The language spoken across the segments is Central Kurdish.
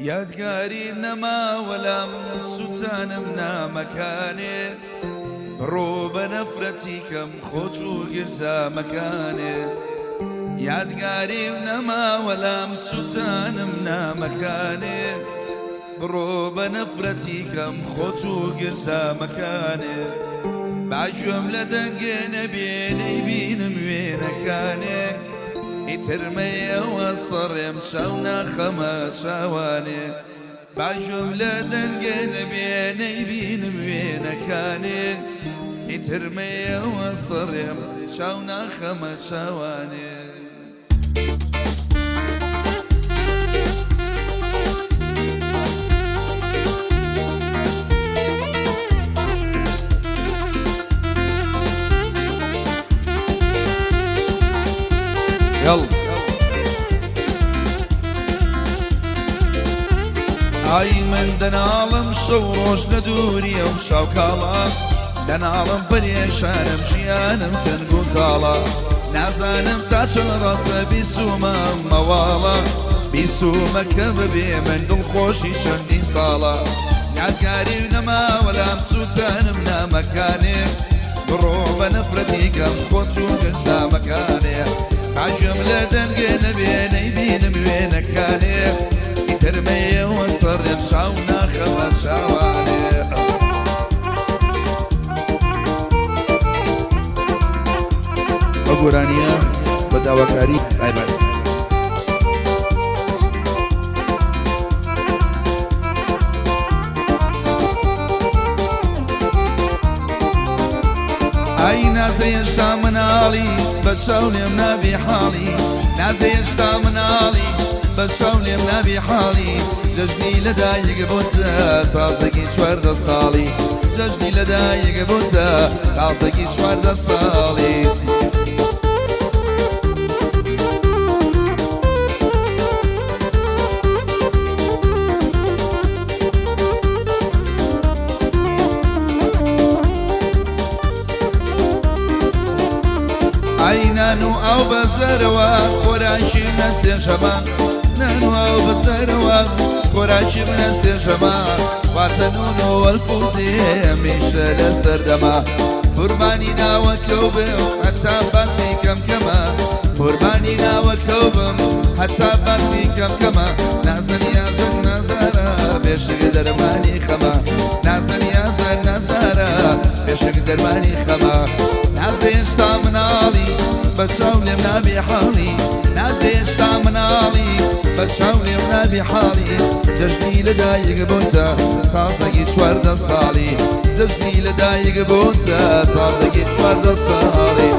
یادگاری نەماوە لام سوتانم نامەکانێ بڕۆ بە نەفرەتی کەم خۆت و گرزامەکانێ یادگاری نەماوە لام سوتانم نامەکانێ بڕۆ بە نەفرەتی کەم خۆت و گرزامەکانێ با گوێم لە دەنگێ نەبێ نەیبینم وێنەکانێ ئیتر مەیەوە سەڕێم چاو ناخەمە چاوانێ با گوێم لە دەنگێ نەبێ نەیبینم وێنەکانێ ئیتر مەیەوە سەڕێم چاو ناخەمە چاوانێ. يلا. ئای من دەناڵم شەو ڕۆژ لە دووری ئەو چاوکاڵە دەناڵم پەرێشانم ژیانم تەنگ و تاڵە نازانم تا چەند ڕاستە بیسومە مەواڵە بیسومە کە ببێ من دڵخۆشی چەندین ساڵە یادگاری و نەماوە لام سووتانم نامەکانێ بڕۆ بە نەفرەتی کەم خۆت و گرزامەکانێ عاجم لە دەنگێ نەبێ نەیبینم وێنەکانێ ئیتر مەیەوە سەڕێم چاو ناخەمە چاوانێ. ئەو گۆرانییە بە داواکاری تایبەت. ئای نازە هێشتا مناڵی بە چاو لێم نابی حاڵی نازە هێشتا مناڵی بە چاو لێم نابی حاڵی جەژنی لەدایک بۆتە تازەگی 14 ساڵی جەژنی لەدایک بۆتە تازەگی 14 ساڵی. ئای نان و ئاو بەسەرەوە خۆراکی منە سێشەمە نان و ئاو بەسەرەوە خۆراکی منە سێشەمە واتە نون و ئەلفوزێ هەمیشە لە سەردەما قوربانی ناوەکەو بم هەتا باسی کەم کەمە قوربانی ناوەکەو بم هەتا باسی کەم کەمە نازە نیازە نازارە بێشک دەرمانی خەمە نازە نیازە نازارە بێشک دەرمانی خەمە نازە هێشتا مناڵی بە چاو لێم نابی حاڵی نازە هێشتا مناڵی بە چاو لێم نابی حاڵی جەژنی لەدایک بۆتە تازەگی 14 ساڵی جەژنی لەدایک بۆتە تازەگی 14 ساڵی.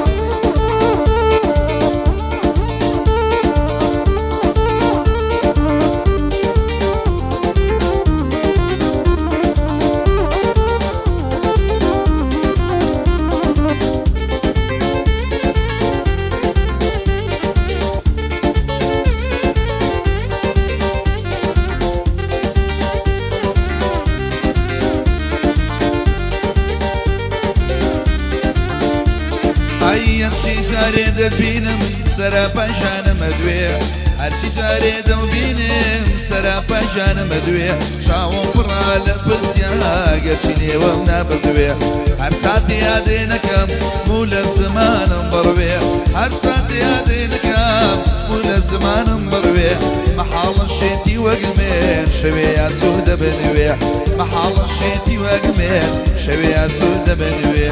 ئای هەرچی جارێ دەبینم سەراپای ژانمە دوێ هەرچی جارێ دەبینم سەراپای ژانمە دوێ چاوم پڕا لە پرسیاگەرچی نێوەم نابزوێ هەر ساتێ یادێ نەکەم موو لە زمانم بڕوێ هەر ساتێ یادێ نەکەم موو لە زمانم بڕوێ مەحاڵە شێتی وەگمێن شەوێ ئاسوو دەبنوێ مەحاڵە شێتی وەگمێن شەوێ ئاسوو دەبنوێ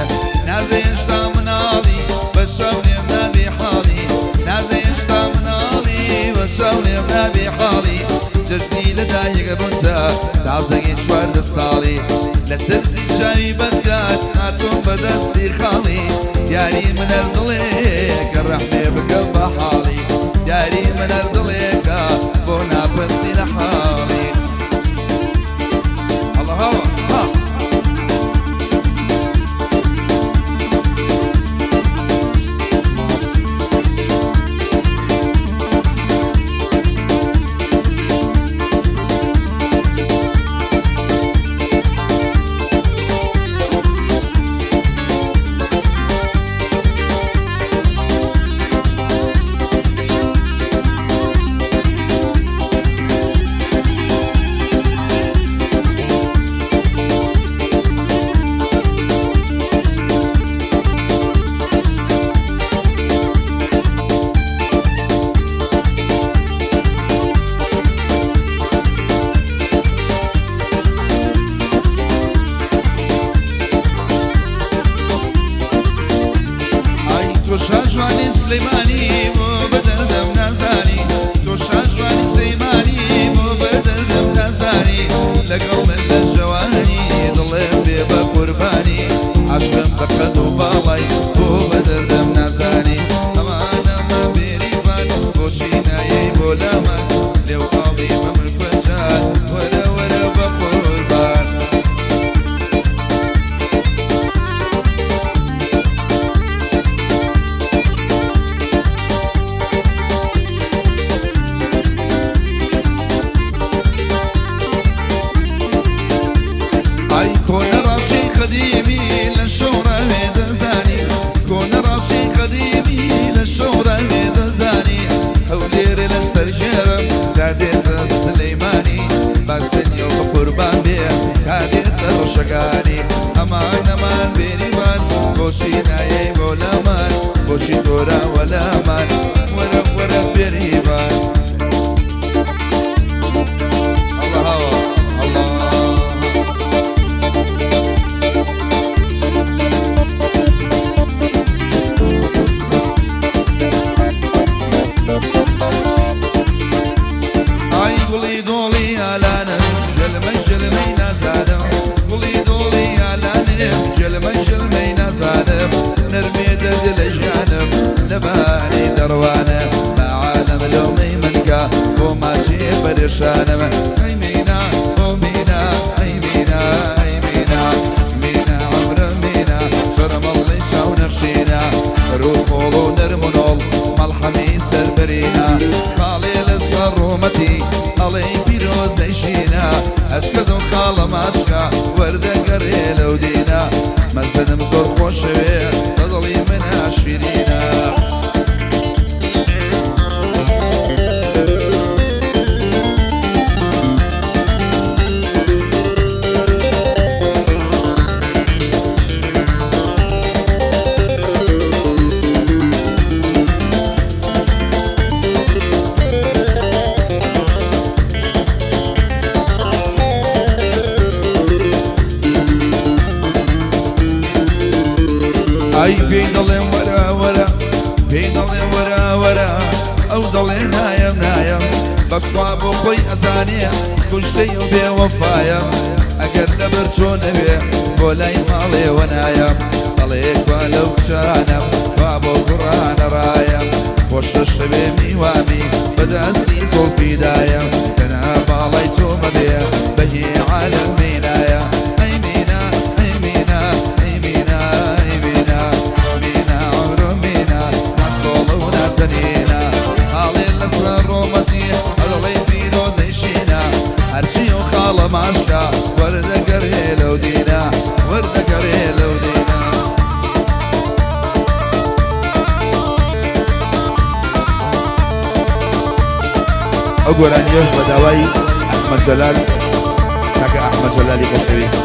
نازە هێشتا مناڵی بە چاو لێم نابی حاڵی نازە هێشتا مناڵی بە چاو لێم نابی حاڵی جەژنی لەدایک بۆتە تازەگی 14 ساڵی لە ترسی چاوی بەدکات هاتۆم بەدەستی خاڵی دیاری منەر دڵێکە ڕەحمێ بکەم بە حاڵی دیاری منەر دڵێکە بۆ ناپرسی لە حاڵی. الله هوا ها. سلەیمانی بۆ بە دەردم نازانی، تۆ شاژوانی سلەیمانی بۆ بە دەردم نازانی، لەگەڵ من لە جەوانی دڵێم بێ بە قوربانی، عاشقم بە قەد و باڵای بۆ بە دەردم نازانی. ئەمان ئەمان بێریڤان بۆچی نایەی بۆ لامان، لێو ئاڵی بە من فەجار وەرە وەرە بە قوربان. ئای کۆنە ڕەوشی قەدیمی لە شۆڕەوێ دەزانی، کۆنە ڕەوشی قەدیمی لە شۆڕەوێ دەزانی، هەولێرێ لە سەرژێرم تا دێتە سلەیمانی، باسنیەو بە قوربان بێ تا دێتە ڕەشەکانی. ئەمان ئەمان بێریڤان بۆچی نایەی بۆ لامان، بۆچی تۆراوە لامان وەرە وەرە بێریڤان. الله هاوە الله. ئای گوڵی دۆڵی ئالانم جەلمە جەلمەی نازانم، گوڵی دۆڵی ئالانم جەلمە جەلمەی نازانم، نەرمێ دەرد لە ژیانم لەبانی دەڕوانم، بە عالەم لۆمەی منکە بۆ ماچێ پەرێشانم. ئەی مینا ئۆ مینا ئەی مینا ئەی مینا مینا عەمرم مینا شەرمەڵی چاو نەخشینە، ڕوو قۆڵ و نەرم و نۆڵ مەڵحەمی سەربەرینە، خاڵێ لەسەر ڕوومەتی ئەڵێی پیرۆزەی شینە، ئەشکەت و خاڵە ماشکە وەردەگەڕێ لەو دینە، مەزنم زۆر خۆشەوێ بەدڵی منە شیرینە. ئای پێی دەڵێم وەرە وەرە، پێی دەڵێم وەرە وەرە، ئەو دەڵێ نایەم نایەم، بەسخوا بۆ خۆی ئەزانێ کوشتەی و بێوەفایەم، ئەگەر لەبەر چۆ نەوێ بۆ لای ماڵێوە نایەم، ئەڵێ کوا لەو کچانەم کوا بۆ کوڕانە ڕایەم، خۆشە شەوێ میوامی بەدەستی زوڵفیدایەم، تەنها باڵای تۆ مەبێ بەهی عالەم مینایە. ئەی مینا ئەی مینا ئەی مینا ئەی مینا مینا عەمرم مینا ناسکۆڵە و نازەنینە، خاڵێ لەسەر ڕۆمەتی ئەڵێ پیرۆزەی شینە، هەرچی و خاڵە ماشکە وەردەگەڕێ لەو دینە، وەردەگەڕێ لەو دینە. ئەو گۆرانیەش بە داوای ئەحمەد جەلال، کاکە ئەحمەد جەلالی خۆشەویست.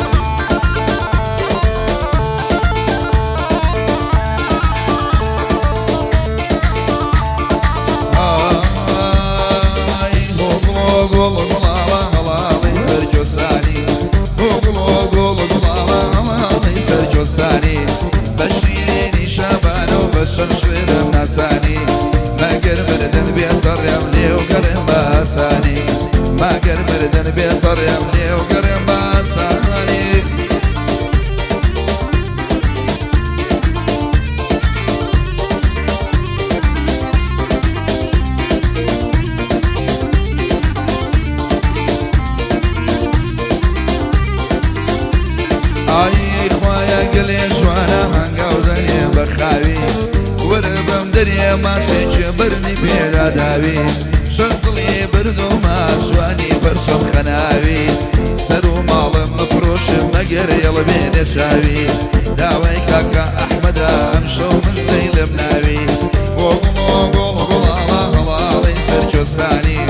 ئای هۆ گوڵۆ گوڵ گوڵاڵە هەڵاڵی سەرجۆسانی، هۆ گوڵۆ گوڵ گوڵاڵە هەڵاڵی سەرجۆسانی، بە شیرینی شابان و بە چەند شێرم ناسانی، مەگەر مردن بێتەڕێم لێو گەڕێم بە ئاسانی، مەگەر مردن بێتەڕێم لێو گەڕێم بە ئاسانی. ئای خوایە گەلێ جوانە هەنگاو دەنێ بە خاوی، وەرە بەم دەرێ ماسێکی بەرنی پێداداوی، چەند دڵی بردوومە جوانی بەرشەم خەناوی، سەر و ماڵم بفرۆشم مەگەر ێڵ بێنێ چاوی، داوای کاکە ئەحمەدە ئەمشەو من دەیڵێم ناوی. بۆ گوڵۆ گوڵ گوڵاڵە هەڵاڵی سەرجۆسانی،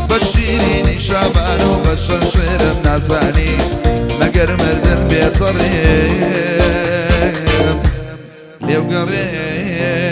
بە شیرینی شابان و بە چەند شێرم نازانی، مەگەر مردن بێتەڕێم لێو گەڕێم